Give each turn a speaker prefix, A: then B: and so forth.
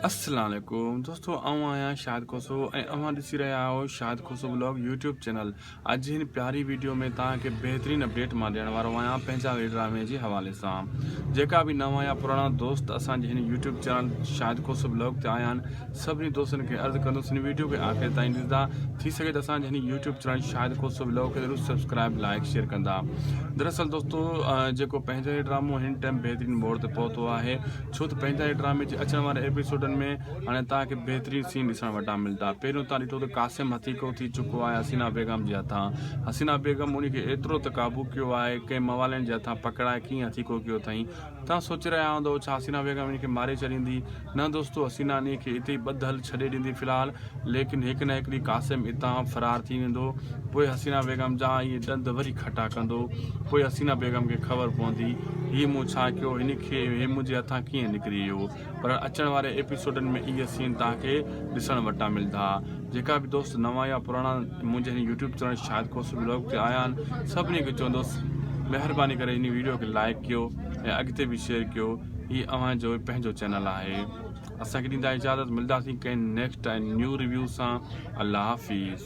A: السلام عليڪم دوستو آئون آهيان شاهد کوسو ۽ اوهان ڏسي رهيا آهيو Shahid Khoso blog YouTube channel اڄ هن پياري ويڊيو ۾ توهان کي بهترين اپڊيٽ مان ڏيڻ وارو آهيان پنهنجا وي ڊرامي جي حوالي سان جيڪا به نوان يا پراڻا دوست اسان جي هن YouTube channel Shahid Khoso blog تي آيا آهن سڀني دوستن کي عرض ڪندس هن ويڊيو کي آخر تائين ڏسندا ٿي سگهي ته اسان جي هن YouTube channel Shahid Khoso blog کي ضرور سبسڪرائب لائڪ شيئر ڪندا دراصل دوستو جيڪو پنهنجا هي ڊرامو هن ٽائيم بهترين موڙ تي پهتو آهي ڇو ته پنهنجا هي ڊرامي جي اچڻ واري ايپيسوڊن ۾ هاڻي توهان کي بهترين سين ڏسڻ وٽان ملدا. پهريون توهان ڏٺو ته قاسم هٿيڪو ٿي چڪو آهي حسينا بيگم جي هٿان. حسينا بيگم ان کي ايترو ته قابو ڪيو آهي ڪنهن موالين جي هٿان پڪڙائي ڪيئن هٿيڪو ڪيو اٿائين. توهان سوچي رهيا هوندؤ ڇا حسينا بيگم ان کي ماري ڇڏيندي؟ نه دوستو حسينا انهي کي اتي ئي ٻڌل ڇڏي ڏيندي في الحال ليڪن هڪ نه هڪ ڏينهن قاسم اتان فرار ٿي ويندو پوء حسينا بيگم جا اهي ڏند وري کٽا ڪندو پوء حسينا بيگم کي خبر پوندي هي مون ڇا ڪيو هن کي هي منهنجي هٿان ڪيئن نڪري ويو پر اچڻ واري ايپيسوڊن ۾ اهي سين توهان کي ڏسڻ وٽان ملدا جيڪا به دوست نوان يا پراڻا منهنجي هن YouTube channel Shahid Khoso blog تي آيا آهن سڀني کي چوندس مهرباني ڪري هن ويڊيو کي لائڪ ڪيو ۽ اڳتي به شيئر ڪيو هي اوهان جو پنهنجو چينل آهي اسان کي ڏيندا اجازت ملداسين ڪنهن نيڪسٽ ۽ نيو ريويو سان الله حافظ.